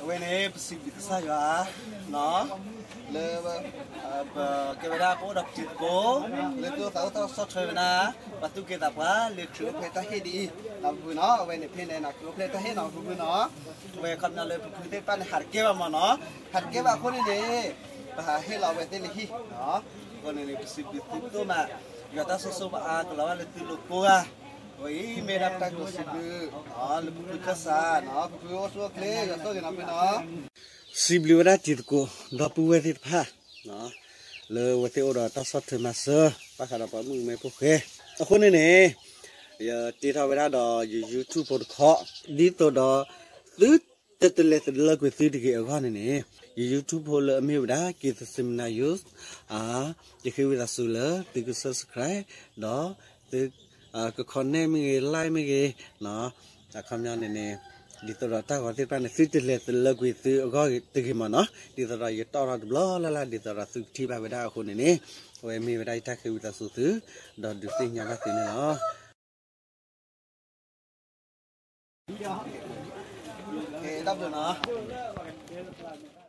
အဝဲန့ၣ် ပစံးဘျုးကစၢ်ယွၤ လၢ ပကဲဝဲဒၣ်ပအိၣ်ဒီးပတံၤသကိး လၢသူၣ်အိၣ်သးအိၣ်တၢ်ဆီၣ်ထွဲဝဲဒၣ် ပှၤသူၣ်က့သးပှၢ်လၢခရံာ်အိၣ်ဖျဲၣ်တၢ်ဟ့ၣ်ဒ်အံၤ ဒီပုၢ်ဝဲၢ်နီၤ အဝဲန့ၣ်ဖဲန့ၣ်နီၤ ခရံာ်အိၣ်ဖျဲၣ်တၢ်ဟ့ၣ်နီၤ ပုၢ်ဝဲၢ်နီၤ အဝဲခီပညီလၢပဖုသ့ၣ်တဖၣ်န့ၣ် ဟးတကဲဘၣ်မးနီၤ ဟးတကဲဘၣ်အဃိန့ၣ်န့ၣ် ပဟးဟ့ၣ်လီၤအဝဲသ့ၣ်လၢဟံၣ် အဃိန့ၣ်န့ၣ် ပစံးဘျုးသုဒိၣ်မး ယွၤတၢ်ဆိၣ်ဂ့ၤဆိၣ်ဝါအါကလီၤဘၣ်လၢသုလိၤကိးဂၤ အဝဲအံၤမ့ၢ်ဒၣ်ပတၢ်ကတိၤစံးဘျုး လၢပဖုခၢၣ်စးနီၤ ပဖုအိၣ်ဆူၣ်အိၣ်ချ့ ယွၤဆိၣ်ဂ့ၤနီၤဖုနီၤ စံးဘျုးဝဲဒၣ်တံၤသကိး ဒီပုၢ်ဝဲၢ်သ့ၣ်တဖၣ် လၢအဝဲသ့ၣ်အိၣ်ဒီးတၢ်ဆီၣ်ထွဲမၤစၢၤ ဘၣ်ဃးဒီးပှၤမုၣ်ကမဲဖိဃဲ အဃိန့ၣ်န့ၣ် ယတ့ထီၣ်ဝဲဒၣ်ဒီးယ YouTube ဖိတခီ ဒ်သိးဒီး သုတတလဲၤတလၢကွံာ်သုတဂ့ၤအဂီၢ်န့ၣ်န့ၣ် ယ YouTube ဖိလၢအမ့ၢ်ဝဲဒၣ် က့ၤသစ့မနၤယိ ယဃ့ဝံသးစူၤလၢသုက subscribe ဒီးသု က comment မ့ၢ်ဂ့ၤ like မ့ၢ်ဂ့ၤ အခီပညီန့ၣ်န့ၣ် ဒ်သိးဒီးတၢ်ဂီၤသ့ၣ်တဖၣ်န့ၣ် သုတလဲၤတလၢကွံာ်သုအဂီၢ်တဂ့ၤမးနီၤ ဒ်သိးဒီးယတီၣ်ထီၣ်တဘျီလၢ်လၢ် ဒ်သိးဒီးသုကထံၣ်ဘၣ်ဝဲဒၣ်အဃိန့ၣ်န့ၣ် အဝဲမ့ၢ်ဝဲဒၣ်ယတၢ်ဃ့ဝံသးစူၤသု ဒီးဒုးသ့ၣ်ညါဘၣ်သုန့ၣ်လီၤ. တၢ်ဘျုးနီၤ